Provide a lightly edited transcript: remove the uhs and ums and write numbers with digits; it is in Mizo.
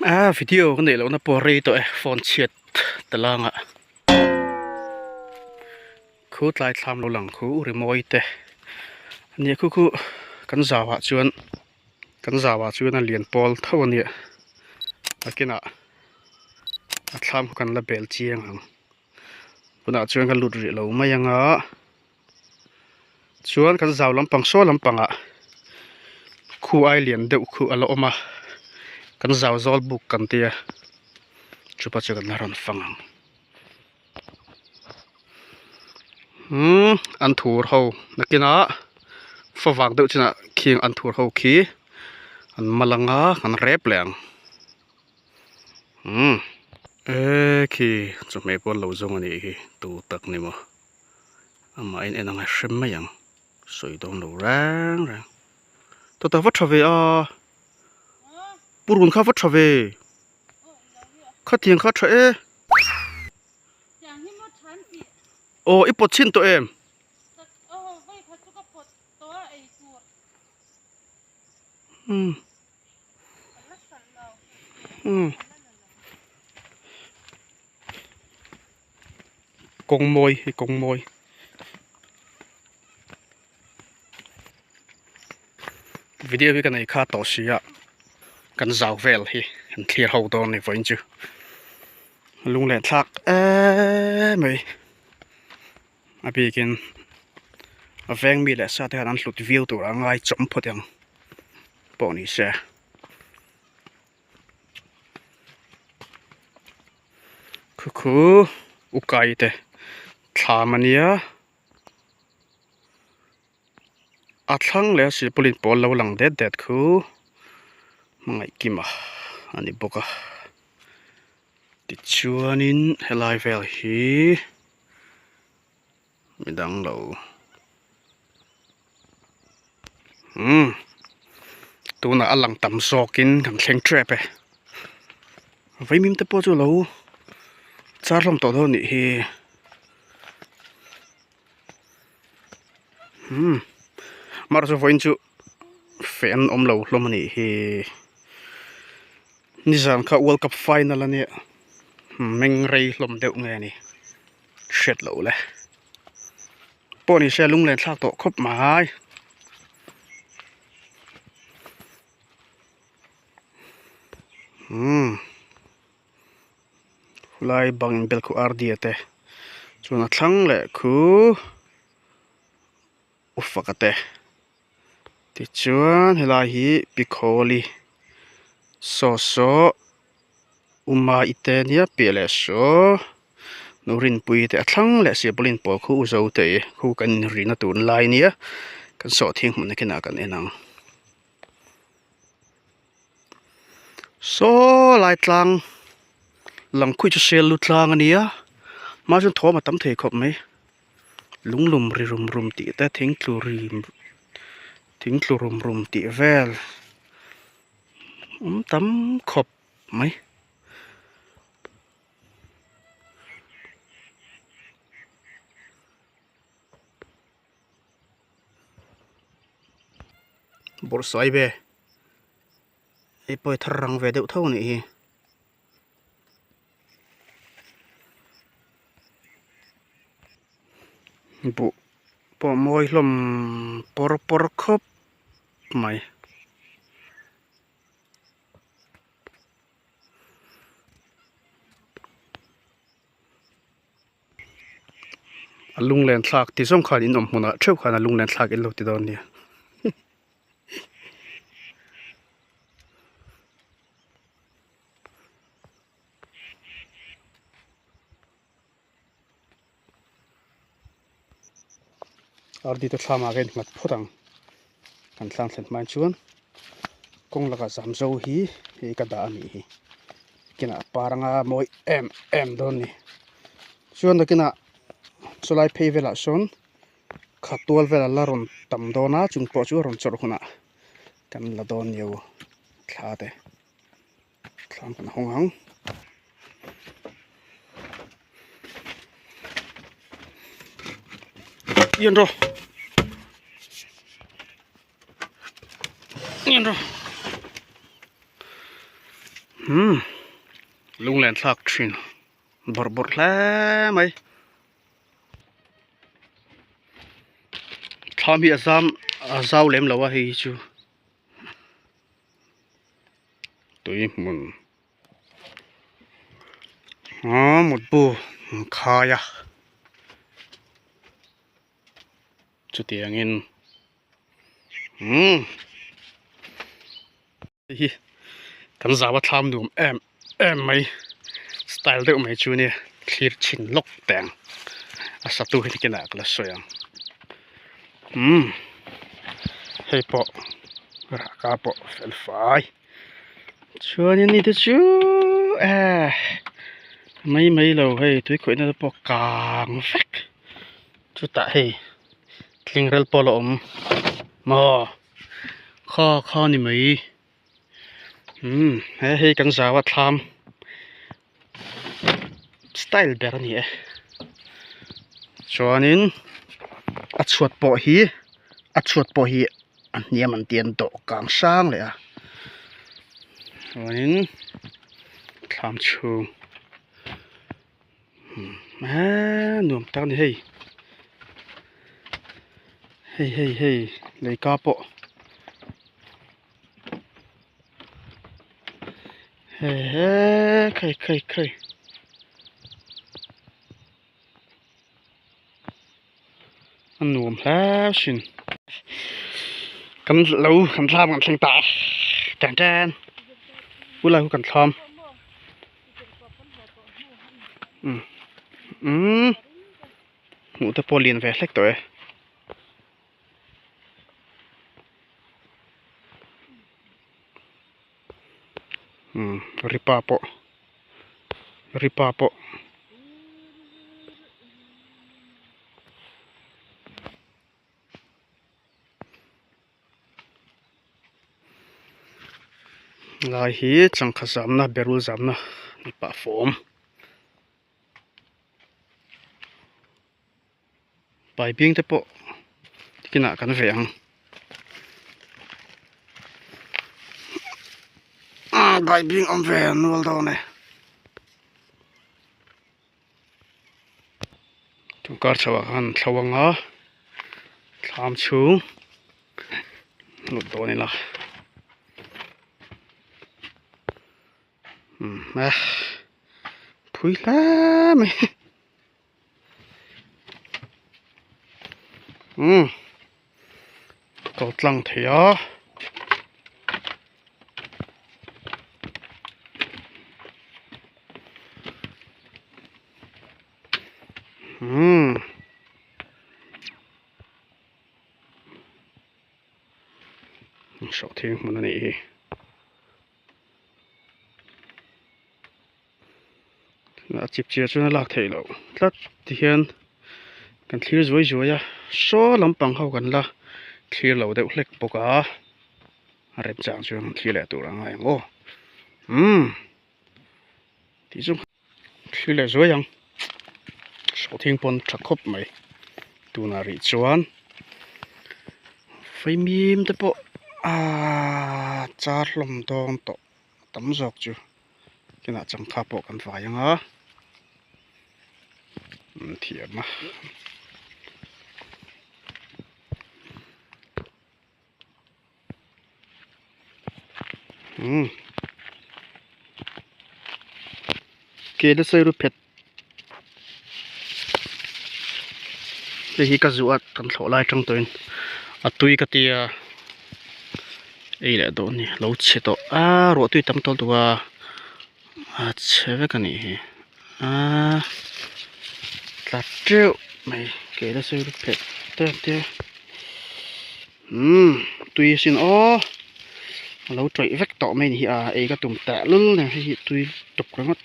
A video ka neih lohna pawh rei tawh e phone chhiat ta langah khu tlai thlam lo lang khu rimawi te ania khu khu kan zau ah chuan kan zau ah chuan a lian pawl tho ania nakinah a thlam kha kan la bel chiang ang tunah chuan ka lut rih lo mai anga chuan kan zau lampang saw lampangah khu ai lian deuh khu a la awm a kan zau zawl buk kan tia chupa chu kan la rawn fang ang umm an thur ho nakinah favang deuh chinah khing an thur ho khi an mal anga kan rep leh ang. Umm e khi chawhmeh pawh lo zawng a nih hi tu tak ni maw amah in en anga hrem mai ang sawi dawn lo reng reng tata va tha ve a purun kha va tha ve khatiang kha tha e aw i pawt chhin tawh em. Kawng mawi hi kawng mawi video hi ka nei kha tawh si a kan zau vel hi an thlir ho dawn a ni vawiin chu lunglen thlak em mai a bikin a veng mi leh sa te hian an hlut viau tur a ngai chawm phawt ang pawh ni se. Khu khu ukai te thlam a nia a thlang leh a silpaulin pawl lo lang det det khu hmangaih kima a ni bawk a tichuanin helai vel hi midang lo umm tunah a lang tam zawkin kan thleng tep e vaimim te pawh chu lo char hlawm tawh dawn a nih hi umm mahse vawiin chu feh an awm lo hlawm a nih hi nizan kha world cup final a nia meng rei hlawm deuh nge ni. hriat loh le pawh ni se lunglen thlak tawh khawp mai umm khulai bang in bel khu r d a te chuan a thlang leh khu u faka te tichuan helai hi pikhawli saw saw uma i te nia piah leh saw nu rinpui te a thlang leh silpaulin pawl khu u zo te khu kan inrina tur lai nia kan sawhthing hmun nakinah kan en ang saw lai tlang lang khuih chu sel lu tlang a nia hma chuan thawm a tam thei khawp mai. Lung lum ri rum rum tih te thing tlu ri thing tlu rum rum tih vel awm tam khawp mai. Bawrhsawai ve hei pawh hi thar rang ve deuh tho a nih hi. Buh pawh mawi hlawm pawr pawr khawp mai. A lunglen thlak ti zawng khan in awm hmunah theuh khan a lunglen thlak in lo ti dawn nia. Ardi te thlam ah ka innghat phawt ang kan thlam thlen hmain chuan kawng lakah zam zo hi hei ka dah a nih hi kinah par anga mawi em em dawn a ni chuan nakinah chulai phei velah sawn khatual vel a la rawn tam dawn a chung pawh chu a rawn chawrh hunah kan la dawn nia u thla te. Thlam kan hawng ang. Yên rồi. Yên rồi. Umm lunglen thlak thin bawrh bawrh hle mai. Thlam hi a zam a zau lem lo a hei hi chu tui hmun aaa mutbu an khai a chutiangin umm. Hei hi kan zau a thlam nuam em em mai style deuh mai chu nia thlir chhin lawk teh ang a satu hi nikinah ka la sawi ang umm hei pawh rahka pawh fel fai chuanin ni te chu eh mai mai lo hei tui khawihna te pawh kang vek chutah hei tlingrel pawh a la awm maw. Kha kha ni mai umm he hei kan zau a thlam style ber a ni e chuanin a chhuat pawh hi a chhuat pawh hi a hniam an tih an dawh kang sang leh a chuanin thlam chhung eee nuam tak a ni hei hei hei hei leika pawh he khai khai khai a nuam hle thin kan lo kan thlam kan thleng ta tan tan ulai khu kan thlam. Umm hmuh te pawh lian ve hlek tawh e. Umm ripa pawh ripa pawh. Lai hi changkha zamna berul zamna ni pah fawm pai bing te pawh tikinah kan veh ang pai bing awm ve a nual dawn e. Tungkar chho ah khan thlo anga thlam chhung lut dawn ila umm a phui hle mai umm kal tlang thei a. Umm sawhthing hmun a nih hi a chip chiah chuan a lak theih loh tlat tihian kan thlir zuai zuai a saw lampang ho kan la thlir lo deuh hlek bawk a a remchang chuan kan thlir leh tur a ngai ang aw umm. Tih chu thli leh zuai ang sawhthing pawn tha khawp mai tunah rih chuan faimim te pawh aaa char hlawm dawn tawh tam zawk chu kinah changkha pawh kan vai ang a an thiam a. Umm ke nasa ru phet hei hi ka zuah a kan thlawh lai atang tawhin a tui ka tia ei leh dawn a ni lo chhe tawh a ruah tui tam tawh lutuk a a chhe vek a nih hi aaa tla teuh mai ke nasa ru phet te te. Umm tui asin aw a lo tawih vek tawh mai a ni hi a ei ka tum teh lul nen hei hi tui tuk ringawt.